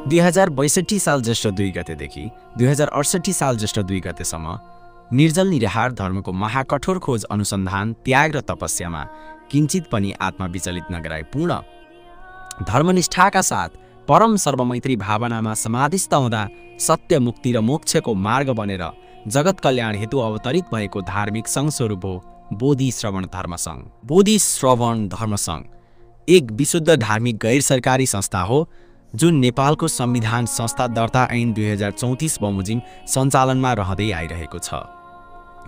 2062 साल ज्येष्ठ 2 गतेदेखि 2068 साल ज्येष्ठ 2 गतेसम्म निर्जल निराहार धर्मको महाकठोर खोज अनुसन्धान त्याग र तपस्यामा किञ्चित पनि आत्मा विचलित नगराई पूर्ण धर्मनिष्ठाका साथ परम सर्वमैत्री भावनामा समाधिस्थ हुँदा सत्य मुक्ति र मोक्षको मार्ग बनेर जगत कल्याण हेतु अवतरित भएको धार्मिक सङ्घ स्वरूप हो बोधि श्रवण धर्मसङ्घ। बोधि श्रवण धर्मसङ्घ एक विशुद्ध धार्मिक गैर सरकारी संस्था हो जुन नेपालको संविधान संस्था दर्ता ऐन 2034 बमोजिम सञ्चालनमा रहँदै आइरहेको छ।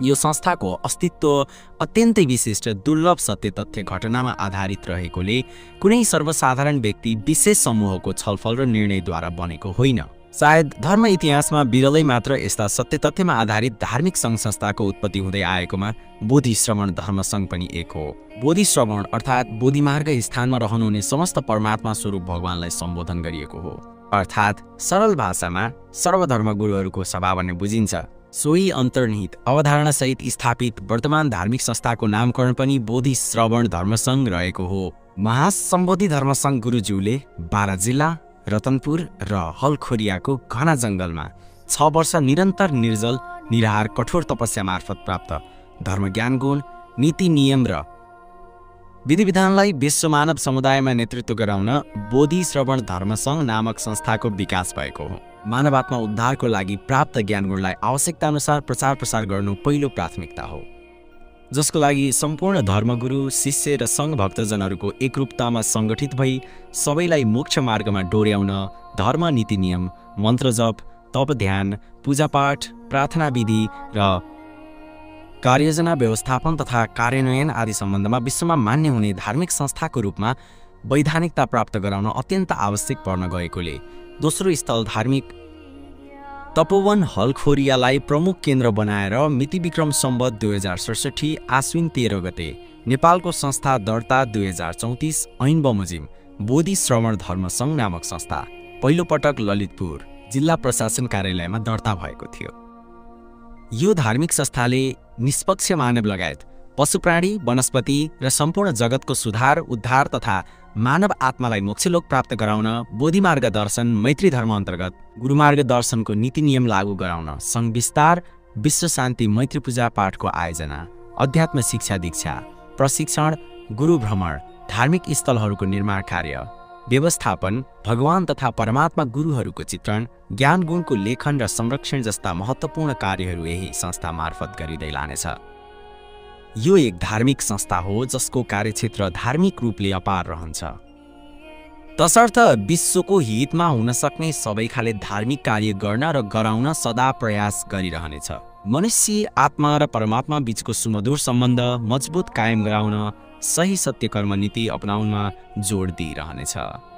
यो संस्थाको अस्तित्व अत्यन्तै विशिष्ट दुर्लभ सत्य तथ्य घटनामा आधारित रहेकोले कुनै सर्वसाधारण व्यक्ति विशेष समूहको छलफल र निर्णयद्वारा बनेको होइन। सायद धर्म इतिहासमा बिरलै मात्र यस्ता सत्य तथ्यमा आधारित धार्मिक सङ्घ संस्थाको उत्पत्ति हुँदै आएकोमा बोधि श्रवण धर्मसङ्घ पनि एक हो। बोधि श्रवण अर्थात् बोधिमार्ग स्थानमा रहनुहुने समस्त परमात्मा स्वरूप भगवानलाई सम्बोधन गरिएको हो। अर्थात् सरल भाषामा सर्वधर्म गुरुहरूको सभा भन्ने बुझिन्छ। सोही अन्तर्निहित अवधारणासहित स्थापित वर्तमान धार्मिक संस्थाको नामकरण पनि बोधि श्रवण धर्मसङ्घ रहेको हो। महासम्बोधि धर्मसङ्घ गुरुज्यूले बारा जिल्ला रतनपुर र हलखोरियाको घना जङ्गलमा 6 वर्ष निरन्तर निर्जल निराहार कठोर तपस्या मार्फत प्राप्त धर्मज्ञान गुण नीति नियम र विधि विधानलाई विश्व मानव समुदायमा नेतृत्व गराउन बोधि श्रवण धर्मसङ्घ नामक संस्थाको विकास भएको हो। मानवात्मा उद्धारको लागि प्राप्त ज्ञान गुणलाई आवश्यकताअनुसार प्रचार प्रसार गर्नु पहिलो प्राथमिकता हो, जसको लागि सम्पूर्ण धर्मगुरु शिष्य र सङ्घ भक्तजनहरूको एकरूपतामा सङ्गठित भई सबैलाई मोक्ष मार्गमा डोर्याउन धर्म नीति नियम मन्त्र जप तप ध्यान पूजापाठ प्रार्थना विधि र कार्ययोजना व्यवस्थापन तथा कार्यान्वयन आदि सम्बन्धमा विश्वमा मान्य हुने धार्मिक संस्थाको रूपमा वैधानिकता प्राप्त गराउन अत्यन्त आवश्यक पर्न गएकोले दोस्रो स्थल धार्मिक तपोवन हलखोरियालाई प्रमुख केन्द्र बनाएर मिति विक्रम सम्वत 2067 आश्विन 13 गते नेपालको संस्था दर्ता 2034 ऐन बमोजिम बोधि श्रवण धर्मसङ्घ नामक संस्था पहिलो पटक ललितपुर जिल्ला प्रशासन कार्यालयमा दर्ता भएको थियो। यो धार्मिक संस्थाले निष्पक्ष मानव लगायत पशुप्राणी वनस्पति र सम्पूर्ण जगतको सुधार उद्धार तथा मानव आत्मालाई मोक्षलोक प्राप्त गराउन बोधिमार्ग दर्शन मैत्री धर्म अन्तर्गत गुरुमार्ग दर्शनको नीति नियम लागू गराउन सङ्घ विस्तार विश्व शान्ति मैत्री पूजा पाठको आयोजना अध्यात्म शिक्षा दीक्षा प्रशिक्षण गुरु भ्रमण धार्मिक स्थलहरूको निर्माण कार्य व्यवस्थापन भगवान तथा परमात्मा गुरुहरूको चित्रण ज्ञान गुणको लेखन र संरक्षण जस्ता महत्त्वपूर्ण कार्यहरू यही संस्था मार्फत गरिँदै लानेछ। यो एक धार्मिक संस्था हो जसको कार्यक्षेत्र धार्मिक रूपले अपार रहन्छ, तसर्थ विश्वको हितमा हुन सक्ने सबै खाले धार्मिक कार्य गर्न र गराउन सदा प्रयास गरिरहनेछ। मनुष्य आत्मा र परमात्मा बीचको सुमधुर सम्बन्ध मजबुत कायम गराउन सही सत्य कर्म नीति अपनाउनमा जोड दिइरहनेछ।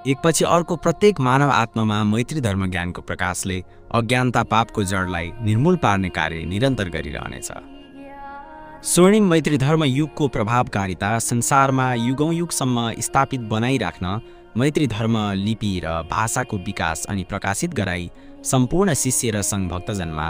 एकपछि अर्को प्रत्येक मानव आत्मामा मैत्री धर्म ज्ञानको प्रकाशले अज्ञानता पापको जडलाई निर्मूल पार्ने कार्य निरन्तर गरिरहनेछ। स्वर्णिम मैत्री धर्म युगको प्रभावकारिता संसारमा युगौं युगसम्म स्थापित बनाइराख्न मैत्री धर्म लिपि र भाषाको विकास अनि प्रकाशित गराई सम्पूर्ण शिष्य र सङ्घ भक्तजनमा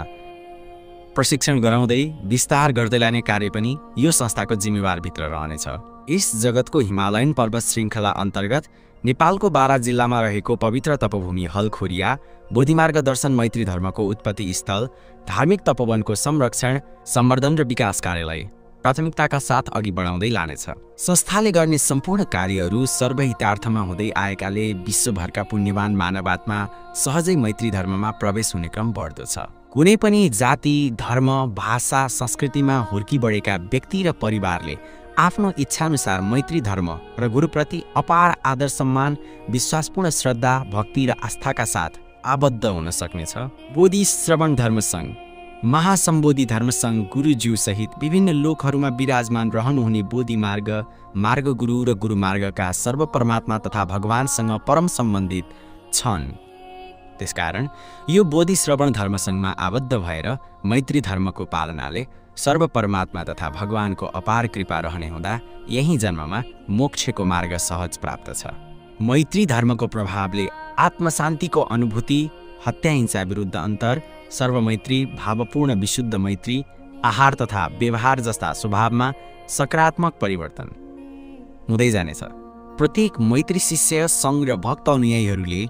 प्रशिक्षण गराउँदै विस्तार गर्दै लाने कार्य पनि यो संस्थाको जिम्मेवारभित्र रहनेछ। यस जगतको हिमालयन पर्वत श्रृङ्खला अन्तर्गत नेपालको बारा जिल्लामा रहेको पवित्र तपोभूमि हलखोरिया बोधिमार्ग दर्शन मैत्री धर्मको उत्पत्ति स्थल धार्मिक तपोवनको संरक्षण सम्वर्धन र विकास कार्यलाई प्राथमिकताका साथ अघि बढाउँदै लानेछ। संस्थाले गर्ने सम्पूर्ण कार्यहरू सर्वहितार्थमा हुँदै आएकाले विश्वभरका पुण्यवान मानवात्मा सहजै मैत्री धर्ममा प्रवेश हुने क्रम बढ्दो छ। कुनै पनि जाति धर्म भाषा संस्कृतिमा हुर्की बढेका व्यक्ति र परिवारले आफ्नो इच्छाअनुसार मैत्री धर्म र गुरुप्रति अपार आदर सम्मान विश्वासपूर्ण श्रद्धा भक्ति र आस्थाका साथ आबद्ध हुन सक्नेछ। बोधि श्रवण धर्मसङ्घ महासम्बोधि धर्मसङ्घ गुरुज्यू सहित विभिन्न लोकहरूमा विराजमान रहनुहुने बोधि मार्ग मार्ग गुरु र गुरुमार्गका सर्व परमात्मा तथा भगवानसँग परम सम्बन्धित छन्। त्यसकारण यो बोधि श्रवण धर्मसङ्घमा आबद्ध भएर मैत्री धर्मको पालनाले सर्व परमात्मा तथा भगवानको अपार कृपा रहने हुँदा यही जन्ममा मोक्षको मार्ग सहज प्राप्त छ। मैत्री धर्मको प्रभावले आत्मशान्तिको अनुभूति हत्या हिंसा विरुद्ध अन्तर सर्वमैत्री भावपूर्ण विशुद्ध मैत्री आहार तथा व्यवहार जस्ता स्वभावमा सकारात्मक परिवर्तन हुँदै जानेछ। प्रत्येक मैत्री शिष्य सङ्घ र भक्त अनुयायीहरूले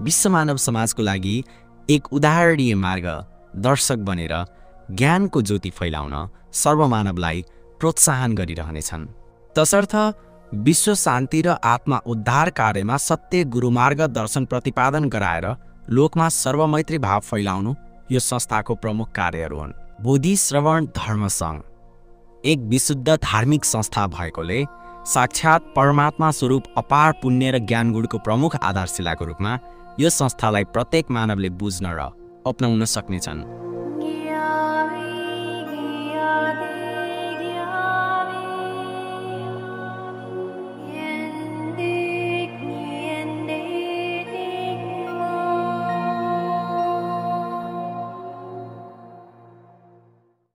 विश्व मानव समाजको लागि एक उदाहरणीय मार्ग दर्शक बनेर ज्ञानको ज्योति फैलाउन सर्वमानवलाई प्रोत्साहन गरिरहनेछन्। तसर्थ विश्व शान्ति र आत्मा उद्धार कार्यमा सत्य गुरुमार्ग दर्शन प्रतिपादन गराएर लोकमा सर्वमैत्री भाव फैलाउनु यो संस्थाको प्रमुख कार्यहरू हुन्। बोधि श्रवण धर्म सङ्घ एक विशुद्ध धार्मिक संस्था भएकोले साक्षात् परमात्मा स्वरूप अपार पुण्य र ज्ञान गुणको प्रमुख आधारशिलाको रूपमा यो संस्थालाई प्रत्येक मानवले बुझ्न र अपनाउन सक्नेछन्।